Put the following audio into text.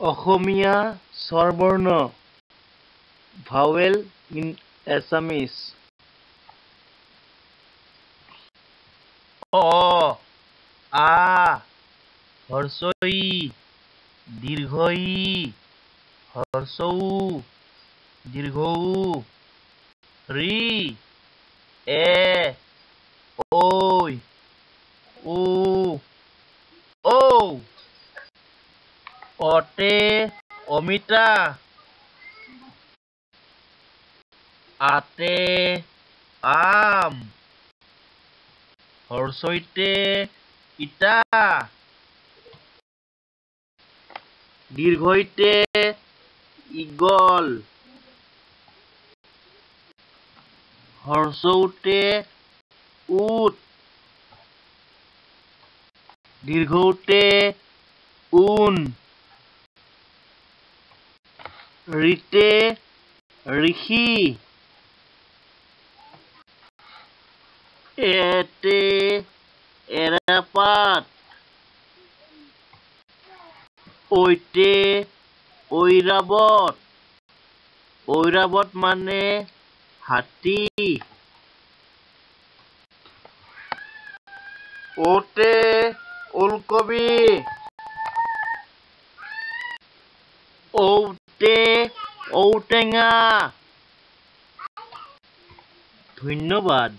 Asomiya স্বৰবৰ্ণ, Vowel in Assamese। অ, আ, হ্ৰস্ব ই, দীৰ্ঘ ঈ, হ্ৰস্ব উ, দীৰ্ঘ ঊ, ঋ, এ, ঐ, ও, ঔ। অতে অমিতা, আতে আম, হ্ৰস্বইতে ইটা, দীৰ্ঘইতে ঈগল, হ্ৰস্বউতে উট, দীৰ্ঘঊতে ঊন, ঋতে ঋষি, এতে এৰাপাত, ঐতে ঐৰাৱত, ঐৰাৱত মানে হাতী। ঔতে ওলকবি, ঔতে ঔটেঙা। ধন্যবাদ।